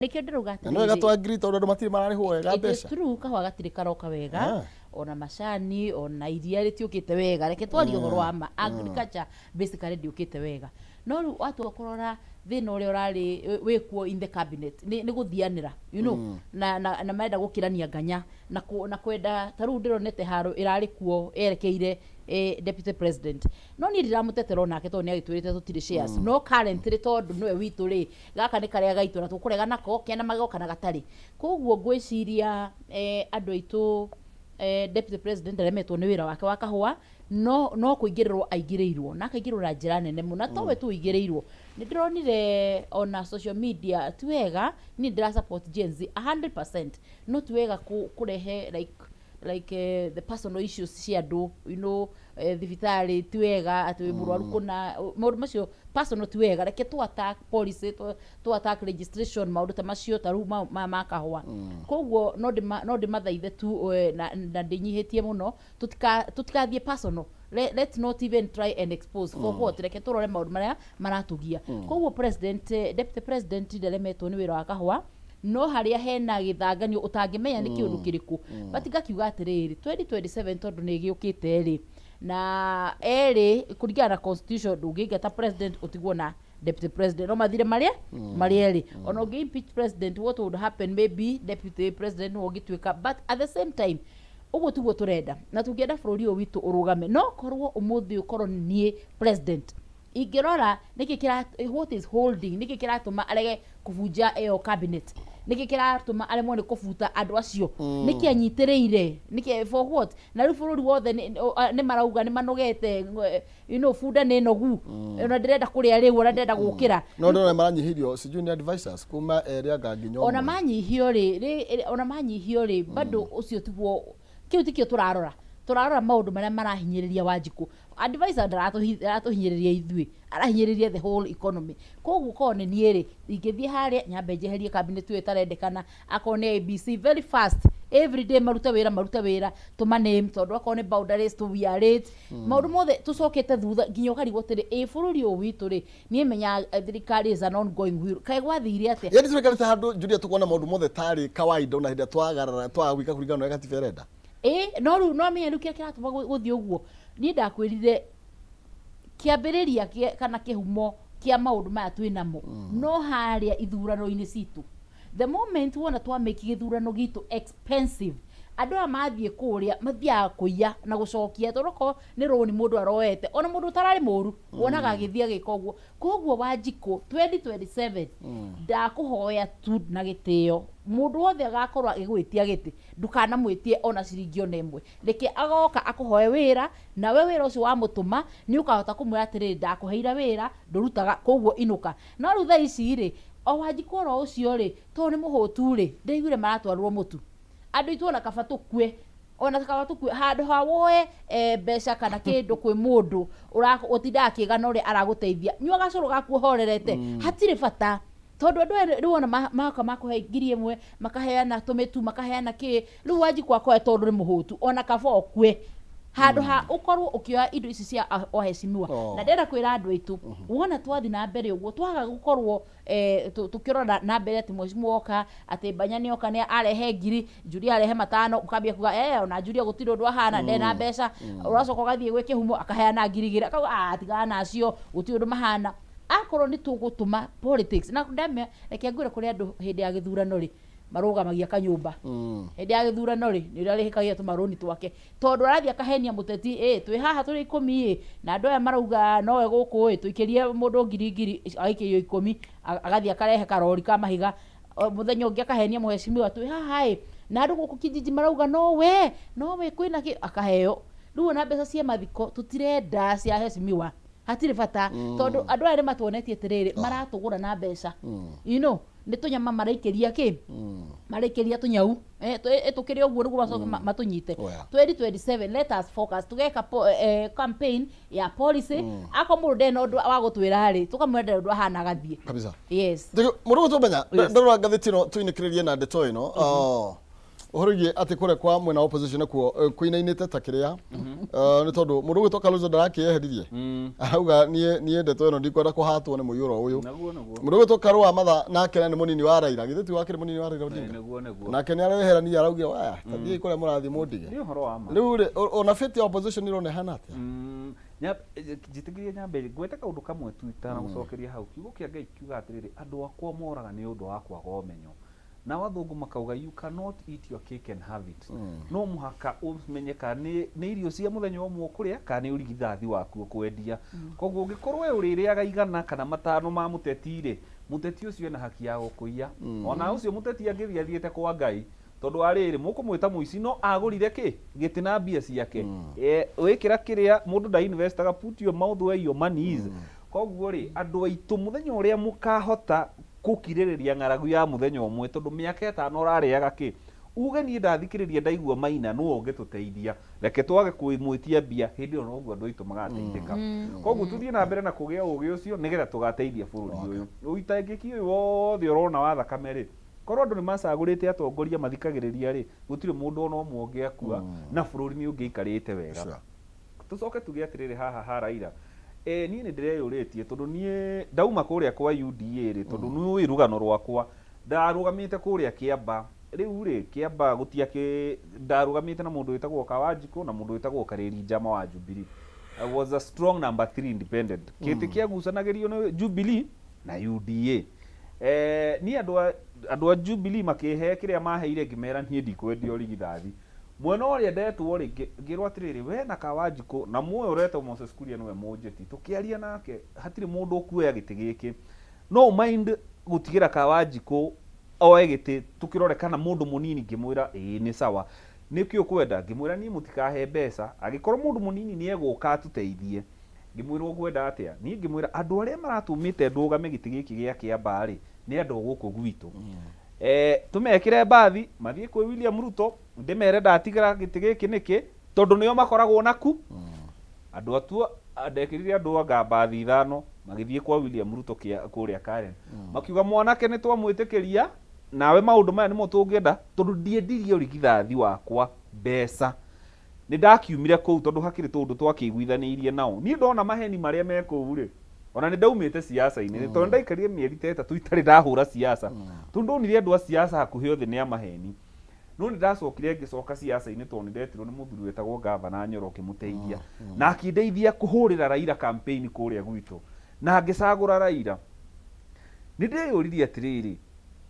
Nĩkĩo ndĩrauga Na nĩ wega atĩrĩrĩ, twa-agree tondũ andũ matirĩ mararĩhwo wega it is mbeca. true kahũa gatirĩ karoka wega. Ona macani, ona iria rĩtiũkĩte wega. Reke twarie ũhoro wa ma, agriculture basically ndĩũkĩte wega. No rĩu watua kũrora thĩna ũrĩa ũrarĩ wĩkuo in the cabinet nĩ gũthianĩra, na marenda gũkĩrania nganya na kwenda ta rĩu ndĩronete haro ĩrarĩ kuo yerekeire deputy president. No niĩ ndiramũtetera onake tondũ nĩ agĩtwĩrĩte tũtirĩ shares. No currently tondũ nĩwe witũ rĩ, gaka nĩ karĩa gaitũ na tũkũrega nako kena magego kana gatarĩ. Koguo ngwĩciria andũ aitũ, deputy president aremetwo nĩ wĩra wake wa kahũa, no kũingĩrĩrwo aingĩrĩirwo na akaingĩrĩrwo na njĩra nene mũno, na towe tu ũingĩrĩirwo. Nĩ ndĩronire ona social media, ti wega, niĩ ndĩra support Gen Z 100%, no ti wega kũrehe like the personal issues cia andũ, thibitarĩ ti wega atĩ wĩ mũrwaru kũna, maũndũ macio personal ti wega. Reke tũ attack policy, tũ attack registration, maũndũ ta macio, ta rĩu ma kahũa. Koguo no ndĩmathaithe tu na ndĩnyihĩtie mũno, tũtikathiĩ personal. Let's not even try and expose for what. Reke tũrore maũndũ marĩa maratũgia. Koguo president, deputy president ndaremetwo nĩ wĩra wa kahũa, no harĩa hena gĩthanganio ũtangĩmenya nĩ kĩũndũ kĩrĩkũ. But ngakiuga atĩrĩrĩ, 2027 tondũ nĩ ĩgĩũkĩte rĩ, na erĩ kũringana na constitution ndũngĩingata president ũtigwo na deputy president, no mathire marĩa marĩa erĩ. Ona ũngĩ impeach president, what would happen? Maybe deputy president nĩwe ũngĩtuĩka, but at the same time ũguo tiguo tũrenda, na tũngĩenda bũrũri ũyũ witũ ũrũgame. No korwo ũmũthĩ ũkorwo niĩ president, ingĩrora nĩkĩ kĩra, what is holding, nĩkĩ kĩratũma arege kũbunja ĩyo cabinet, nĩkĩ kĩratũma aremwo nĩ kũbuta andũ acio, nĩkĩ anyitĩrĩire, nĩkĩ, for what? Na rĩu bũrũri wothe nĩ marauga nĩ manogete, bunda nĩ nogu, ona ndĩrenda kũrĩa rĩu, ona ndĩrenda gũkĩra. No ndona maranyihĩrio sijui nĩ advisors kuma erĩ anga nginya Ona ũmwe. Manyihio rĩ, ona manyihio rĩ, bado ũcio tiguo, kĩu tikĩo tũrarora. Tũrarora maũndũ marĩa marahinyĩrĩria Wanjikũ. Advisor ndaratũhinyĩrĩria ithuĩ, arahinyĩrĩria the whole economy. Koguo korwo nĩ niĩ rĩ, ingĩthiĩ harĩa nyambe njeherie cabinet ĩyo ĩtarendekana. Akorwo nĩ IEBC, very fast, every day marute wĩra, marute wĩra, tũmaname, tondũ akorwo nĩ boundaries to we are late, maũndũ mothe tũcokete thutha nginya ũkarigwo atĩrĩ, ĩ bũrũri ũyũ witũ rĩ, niĩ menya thirikari is an ongoing wheel, kaĩ gwathire atĩa? Yani tũikarĩte handũ, Julia, tukuona maũndũ mothe tarĩ kawaida ona hĩndĩ ĩrĩa twagarara twaga gwĩka kũringana na ũrĩa gatiba ĩrenda. Ĩ no rĩu no menya rĩu kĩrĩa kĩratũma gũthiĩ ũguo, niĩ ndakwĩrire kĩambĩrĩria kana kĩhumo kĩa maũndũ maya twĩ namo no harĩa ithurano-inĩ citũ. The moment wona twamake gĩthurano gitũ expensive, andũ aya mathiĩ kũrĩa mathiaga kũiya na gũcokia, tondũ okorwo nĩ rũni mũndũ aroete, ona mũndũ ũtararĩ mũru wonaga agĩthiĩ agĩka ũguo. Koguo Wanjikũ, 2027 ndakũhoya tu na gĩtĩo, mũndũ wothe agakorwo agĩgwĩtia gĩtĩ, ndũkanamwĩtie ona ciringi ona ĩmwe. Reke agoka akũhoe wĩra, nawe wĩra ũcio wamũtũma nĩ ũkahota kũmwĩra atĩrĩrĩ, ndakũheire wĩra ndũrutaga, koguo inũka. No rĩu thaa ici rĩ, o Wanjikũ oro ũcio rĩ, tondũ nĩ mũhũtu rĩ, ndaiguire maratwarĩrwo mũtu. Andũ aitũ, ona kaba tũkue, ona kaba tũkue handũ ha woe mbeca kana kĩndũ kwĩ mũndũ ũtindaga akĩgana ũrĩa aragũteithia. Nyua gacũrũ gaku ũhorerete, hatirĩ bata, tondũ andũ aya rĩu ona magoka makũhe 1000, makaheana tũmĩtu, makaheana kĩ. Rĩu Wanjikũ akoe tondũ nĩ mũhũtu, ona kaba ũkue handũ ha ũkorwo ũkĩoya indo ici cia waheshimiwa. Na ndĩrenda kwĩra andũ aitũ, wona twathi na mbere ũguo, twaga gũkorwo tũkĩrora na mbere atĩ mheshimiwa oka, atĩ Mbanya nĩ oka, nĩ arehe 1000, Julia arehe 5, ũkambia kuga ona Julia gũtirĩ ũndũ ahana, ndarĩ na mbeca. Ũracoka ũgathiĩ gwĩ kĩhumo, akaheana 2000, akauga, "Ah, tigana nacio, gũtirĩ ũndũ mahana." Akorwo nĩ tũgũtũma politics na ndamia, reke ngwĩre, kũrĩ andũ hĩndĩ ya gĩthurano rĩ marũgamagia kanyũmba. Hĩndĩ ya gĩthurano rĩ, nĩ ũrĩa arĩhĩkagia tũmarũni twake, tondũ arathiĩ akahenia mũteti, ĩ twĩ haha tũrĩ 10 ĩ, na andũ aya marauga nowe gũkũ ĩ, tũikĩrie mũndũ ngiri ngiri, agaikĩrio 10, agathiĩ akarehe karori ka mahiga. O, mũthenya ũngĩ akahenia mũhecimiwa, twĩ haha ĩ, na andũ gũkũ kijiji marauga nowe nowe kwĩna kĩ, akaheo. Rĩu ona mbeca cia mathiko tũtirenda cia hecimiwa, hatirĩ bata, tondũ andũ aya nĩ matuonetie atĩrĩrĩ, maratũgũra na mbeca, nĩ tũnyama maraikĩria kĩ, maraikĩria tũnyau, tũkĩrĩ ũguo nĩguo macoke matũnyite. Oh, yeah. 2027, let us focus, tũgeka campaign ya policy. Akorwo mũndũ ndarĩ na ũndũ wa gũtwĩra rĩ, tũkamwĩra ndarĩ ũndũ ahana, agathiĩ. Kabisa. Yes. Mũndũ gũtũmenya. Yes. Ndarora ngathĩti ĩno, tũinĩkĩrĩrie na ndeto ĩno. Oh. Ũhoro wĩgiĩ atĩ kũrĩa kwa mwena wa opposition nakuo kũinainĩte ta kĩrĩa nĩ tondũ mũndũ ũgwĩtwo Kalonzo ndarakĩeheririe, arauga niĩ ndeto ĩno ndikwenda kũhatwo nĩ mũiyũro ũyũ. Naguo naguo. Mũndũ ũgwĩtwo Karũa Matha nake na nĩ mũnini wa Raila, githĩ ti wakĩrĩ mũnini wa Raila Odinga? Nĩguo nĩguo. Nake nĩ areherania, araugire waya ta thiĩi kũrĩa mũrathiĩ mũndige. Nĩ ũhoro wa ma. Rĩu rĩ, ona fate ya opposition ĩrona ĩhana atĩa? Njĩtĩkĩrie nyambe ngwete kaũndũ kamwe tu itanagũcokeria hau. Kiugo kĩa Ngai kiuga atĩrĩrĩ, andũ akwa moraga nĩ ũndũ wa kwaga ũmenyo. Nao athũngũ makauga, "You cannot eat your cake and have it." No mũhaka ũmenye kana nĩ irio cia mũthenya ũmwe ũkũrĩa kana nĩ ũrigithathi waku ũkwendia. Koguo ũngĩkorwo we ũrĩrĩaga 100 kana 5 ma mũteti rĩ, mũteti ũcio ena haki ya gũkũiya. Ona ũcio mũteti angĩthiĩ athiĩte kwa Ngai, tondũ wa rĩrĩ, mũkũmwĩta mũici no agũrire kĩ gĩtĩ na mbia ciake. Wĩkĩra kĩrĩa mũndũ nda investaga, put your mouth where your money is. Koguo rĩ, andũ aitũ, mũthenya ũrĩa mũkahota gũkirĩrĩria ng'aragu ya mũthenya ũmwe, tondũ mĩaka 5 ũrarĩaga kĩ, uge niĩ ndathikĩrĩria ndaigua Maina nũũ ũngĩtũteithia, reke twage kũmwĩtia mbia, hĩndĩ ĩyo noguo andũ aitũ magateithĩka. Koguo tũthiĩ na mbere na kũgĩa ũgĩ ũcio nĩgetha tũgateithia bũrũri ũyũ. Ũitangĩki ũyũ wothe ũrona wa thakame rĩ, korwo andũ nĩ macagũrĩte atongoria mathikagĩrĩria rĩ, gũtirĩ mũndũ ona ũmwe ũngĩakua na bũrũri nĩ ũngĩaikarĩte wega. Tũcoke tuge atĩrĩrĩ haha ha Raila, niĩ nĩ ndĩreyũrĩtie tondũ niĩ ndauma kũrĩa kwa UDA rĩ, tondũ nĩ ũĩ rũgano rwakwa, ndarũgamĩte kũrĩa Kĩamba. Rĩu rĩ, Kĩamba gũtiakĩ, ndarũgamĩte na mũndũ wĩtagwo Kawanjikũ na mũndũ wĩtagwo Karĩri Njama wa Jubilee. I was a strong number 3 independent. Kĩtĩ kĩagucanagĩrio nĩ Jubilee na UDA. Niĩ andũ a Jubilee makĩhe kĩrĩa maheire, ngĩmera niĩ ndikwendia ũrigithathi. Mwena ũrĩa ndetwo rĩ, ngĩrwo atĩrĩrĩ, we na Kawanjikũ na muoyo ũretwo Moses Kuria nĩwe mũnjeti, tũkĩaria nake hatirĩ mũndũ ũkuoya gĩtĩ gĩkĩ. No mind gũtigĩra Kawanjikũ oe gĩtĩ tũkĩrore kana mũndũ mũnini, ngĩmwĩra ĩĩ nĩ sawa. Nĩkĩ ũkwenda? Ngĩmwĩra niĩ mũtikahe mbeca, angĩkorwo mũndũ mũnini nĩ egũka atũteithie. Ngĩmwĩra ũkwenda atĩa? Niĩ ngĩmwĩra andũ arĩa maratũmĩte ndũgame gĩtĩ gĩkĩ gĩa Kĩambaa rĩ, nĩ andũ a gũkũ gwitũ. Tũmekĩre mbathi mathiĩ kwĩ William Ruto, ndĩmere ndatigĩra gĩtĩ gĩkĩ nĩkĩ, tondũ nĩo makoragwo naku. Andũ atuo ndekĩrire andũ anga mbathi 5 magĩthiĩ kwa William Ruto kũrĩa Karen. Makiuga mwanake nĩ twamwĩtĩkĩria nawe maũndũ maya nĩmo tũngĩenda, tondũ ndiendirie ũrigithathi wakwa mbeca. Nĩ ndakiumire kũu tondũ hakĩrĩ tũũndũ twakĩiguithanĩirie nao. Niĩ ndona maheni marĩa me kũu rĩ, ona nĩ ndaumĩte siasa-inĩ, tondũ ndaikarire mĩeri ta 3 itarĩ ndahũra siasa. Tondũ ndonire andũ a siasa hakuhĩ othe nĩ a maheni. No nĩ ndacokire ngĩcoka siasa-inĩ tondũ nĩ ndetirwo nĩ mũthuri wetagwo Gavana Nyoro ngĩmũteithia. Na akĩndeithia kũhũrĩra Raila campaign kũrĩa gwitũ. Na ngĩcagũra Raila. Nĩ ndeyũririe atĩrĩrĩ,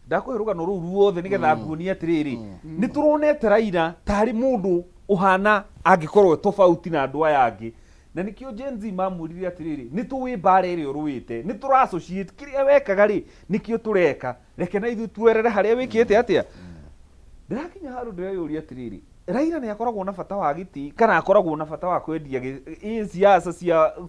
ndakũhe rũgano rũu ruothe nĩgetha nguonie atĩrĩrĩ, nĩ tũronete Raila tarĩ mũndũ ũhana angĩkorwo e tofauti na andũ aya angĩ. Na nĩkĩo Gen Z mamwĩrire atĩrĩrĩ, nĩ tũĩ mbara ĩrĩa ũrũĩte, nĩ tũra associate kĩrĩa wekaga rĩ, nĩkĩo tũreka, reke na ithuĩ tuerere harĩa wĩkĩte atĩa. Ndĩrakinya handũ ndĩreyũria atĩrĩrĩ, Raila nĩ akoragwo na bata wa gĩtĩ kana akoragwo na bata wa kwendia siasa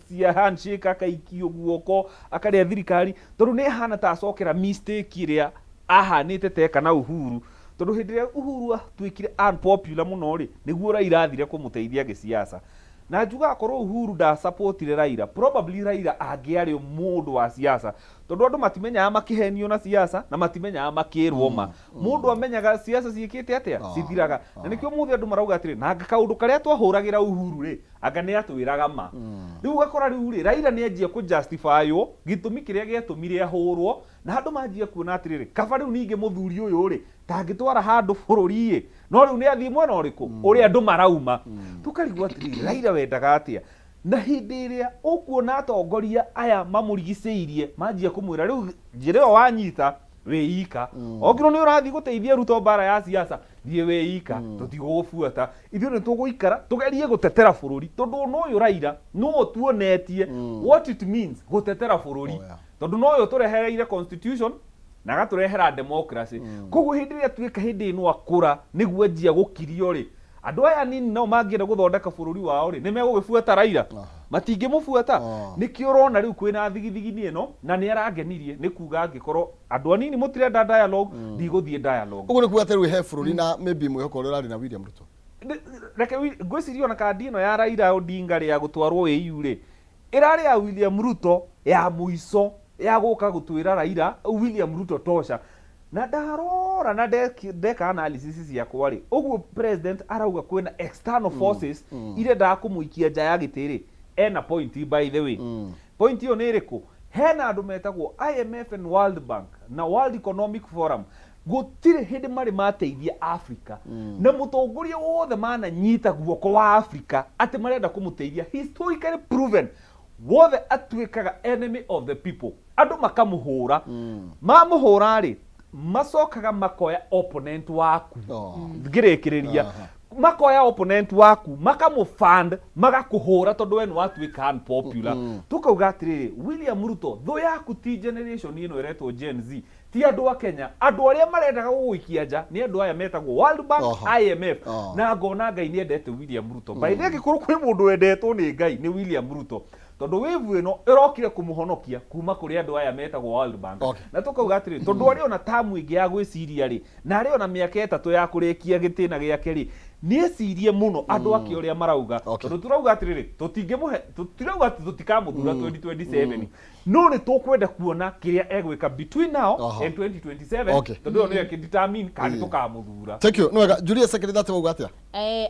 cia handshake, akaikio guoko akarĩa thirikari, tondũ nĩ ahana ta acokera mistake ĩrĩa ahanĩte teka na Uhuru, tondũ hĩndĩ ĩrĩa Uhuru atuĩkire unpopular mũno rĩ, nĩguo Raila athire kũmũteithia gĩsiasa. Na njugaga korwo Uhuru ndasapotire Raila, probably Raila angĩarĩ mũndũ wa siasa, tondũ andũ matimenyaga makĩhenio na siasa na matimenyaga makĩrwo ma. Mũndũ amenyaga siasa ciĩkĩte atĩa, cithiraga. Na nĩkĩo ũmũthĩ andũ marauga atĩrĩ, na anga kaũndũ karĩa twahũragĩra Uhuru rĩ, anga nĩ atwĩraga ma. Rĩu ũgakora rĩu rĩ, Raila nĩ anjia kũ justify-wo gĩtũmi kĩrĩa gĩatũmire ahũrwo, na andũ manjia kuona atĩrĩrĩ, kaba rĩu ningĩ mũthuri ũyũ rĩ, tangĩtwara handũ bũrũri ĩ, no rĩu nĩ athiĩ mwena ũrĩkũ ũrĩa andũ marauma. Tũkarigwo atĩrĩrĩ, Raila wendaga atĩa? Na hĩndĩ ĩrĩa ũkuona atongoria aya mamũrigicĩirie manjia kũmwĩra rĩu njĩra ĩyo wanyita wĩ ika, okorwo nĩ ũrathiĩ gũteithia Ruto mbara ya siasa, thiĩ wĩ ika, tũtigũgũbuata, ithuĩ nĩ tũgũikara tũgerie gũtetera bũrũri, tondũ ona ũyũ Raila no tuonetie what it means gũtetera bũrũri. Tondũ no ũyũ tũrehereire constitution na agatũrehera democracy. Koguo hĩndĩ ĩrĩa tuĩka hĩndĩ ĩno akũra nĩguo anjia gũkirio rĩ, andũ aya anini nao mangĩenda gũthondeka bũrũri wao rĩ, nĩ megũgĩbuata Raila? Matingĩmũbuata. Nĩkĩo ũrona rĩu kwĩna thigithigini ĩno, na nĩ arangenirie nĩ kuga angĩkorwo andũ anini mũtirenda dialogue, ndigũthiĩ dialogue. Ũguo nĩ kuga atĩ rĩu he bũrũri na maybe mwĩhoko ũrĩa ũrarĩ na William Ruto. Reke ngwĩciria ona kandi ĩno ya Raila Odinga rĩ ya gũtwarwo AU rĩ, ĩrarĩ ya William Ruto ya mũico ya gũka gũtwĩra Raila William Ruto tosha. Na ndarora na ndeka analysis ciakwa rĩ, ũguo president arauga kwĩna external forces irendaga kũmũikia nja ya gĩtĩ rĩ, ena point, by the way. Point ĩyo nĩ ĩrĩkũ? Hena andũ metagwo IMF and World Bank na World Economic Forum. Gũtirĩ hĩndĩ marĩ mateithia Africa, na mũtongoria wothe mananyita guoko wa Africa atĩ marenda kũmũteithia, historically proven, wothe atuĩkaga enemy of the people. Andũ makamũhũra, mamũhũra rĩ, macokaga makoya opponent waku. Ngĩrĩkĩrĩria, makoya opponent waku, makamũfund, magakũhũra tondũ we nĩ watuĩka unpopular. Tukauga atĩrĩrĩ, William Ruto, thũ yaku ti generation ĩno ĩretwo Gen Z, ti andũ a Kenya. Andũ arĩa marendaga gũgũikia nja nĩ andũ aya metagwo World Bank, IMF. Na ngona Ngai nĩ endete William Ruto. By the way, angĩkorwo kwĩ mũndũ wendetwo nĩ Ngai, nĩ William Ruto, tondũ wave ĩno ĩrokire kũmũhonokia kuma kũrĩ andũ aya metagwo World Bank. Na tũkauga atĩrĩ, tondũ arĩ ona tamu ĩngĩ ya gwĩciria rĩ, na arĩ ona mĩaka 3 ya kũrĩkia gĩtĩna gĩake rĩ, nĩecirie mũno andũ ake ũrĩa marauga. Tondũ turauga atĩrĩrĩ, tũtingĩmũhe, tũtirauga atĩ tũtikamũthura 2027, no nĩ tũkwenda kuona kĩrĩa egwĩka between now and 2027, tondũ ĩyo nĩyo ĩkĩdetermine kana nĩ tũkamũthura. Thank you. Nĩ wega. Julius Secretary, wauga atĩa?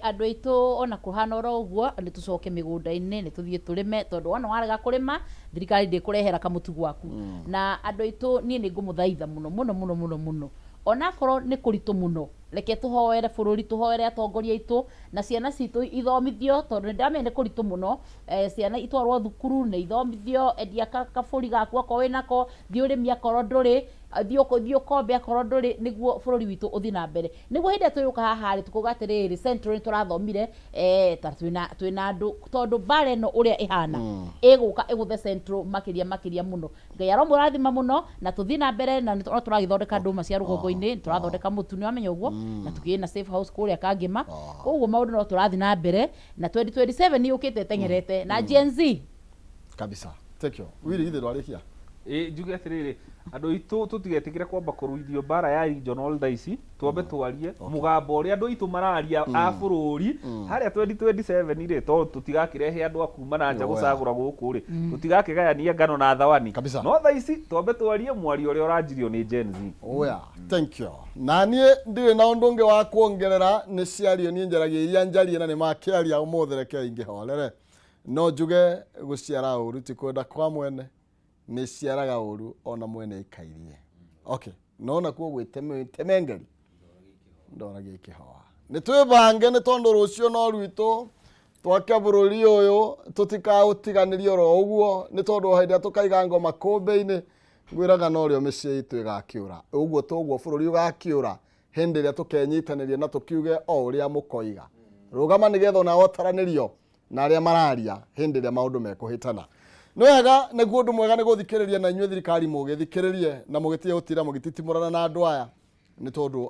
Andũ aitũ, ona kũhana oro ũguo, nĩ tũcoke mĩgũnda-inĩ, nĩ tũthiĩ tũrĩme, tondũ wona warega kũrĩma, thirikari ndĩkũrehera kamũtu gwaku. Na andũ aitũ, niĩ nĩ ngũmũthaitha mũno mũno mũno mũno mũno, onakorwo nĩ kũritũ mũno, reke tũhoere bũrũri, tũhoere atongoria aitũ na ciana citũ ithomithio, tondũ nĩ ndĩramenya nĩ kũritũ mũno. Ciana itwarwo thukuru nĩ ithomithio. Endia kabũri gaku akorwo wĩnako, thiĩ ũrĩmi akorwo ndũrĩ, thiĩ ũkombe akorwo ndũrĩ, nĩguo bũrũri witũ ũthiĩ na mbere, nĩguo hĩndĩ ĩrĩa twĩũka haha rĩ, tũkauga atĩrĩrĩ, Central nĩ tũrathomire, ta twĩna andũ, tondũ mbara ĩno ũrĩa ĩhana ĩgũka ĩgũthe Central makĩria makĩria mũno. Ngai aromũrathima mũno na tũthiĩ na mbere. Na no tũragĩthondeka ndũma cia rũgongo-inĩ, nĩ tũrathondeka mũtu, nĩ wamenya ũguo, na tũkĩrĩ na safe house kũrĩa Kangĩma. Koguo maũndũ no tũrathiĩ na mbere, na 2027 nĩ yũkĩte ĩteng'erete na Gen Z. Kabisa, thank you. Wili, ithe ndwarĩkia. Ĩ njuge atĩrĩrĩ, andũ aitũ, tũtigetĩkĩre kwamba kũruithio mbara ya regional thaa ici. Twambe twarie mũgambo ũrĩa andũ aitũ mararia a bũrũri harĩa 2027 rĩ, tondũ tũtigakĩrehe andũ a kuma na nja gũcagũra gũkũ rĩ, tũtigakĩgayania ngano na thawani. No thaa ici twambe twarie mwario ũrĩa ũranjirio nĩ Gen Z. Oya, thank you. Na niĩ ndirĩ na ũndũ ũngĩ wa kuongerera. Nĩ ciario niĩ njaragia iria njarie, na nĩ makĩaria ũmũthĩ. Reke ingĩhorere, no njuge gũciara ũru ti kwenda kwa mwene, nĩ ciaraga ũru ona mwene ikairie. Okay, no nakuo gwĩtemengeri ndoragia ikĩhoa. Nĩ twĩbange, nĩ tondũ rũciũ no rwitũ. Twake bũrũri ũyũ, tũtikaũtiganĩrie oro ũguo, nĩ tondũ o hĩndĩ ĩrĩa tũkaiga ngoma kũmbĩ-inĩ, ngwĩraga norĩo mĩciĩ itũ ĩgakĩũra. Ũguo toguo bũrũri ũgakĩũra hĩndĩ ĩrĩa tũkenyitanĩria na tũkiuge o ũrĩa mũkoiga. Rũgama nĩgetha onawe ũtaranĩrio na arĩa mararia hĩndĩ ĩrĩa maũndũ mekũhĩtana. Nĩ wega, nĩguo ũndũ mwega nĩ gũthikĩrĩria, na inyuĩ thirikari mũgĩthikĩrĩrie na mũgĩtige gũtinda mũgĩtitimũrana na andũ aya, nĩ tondũ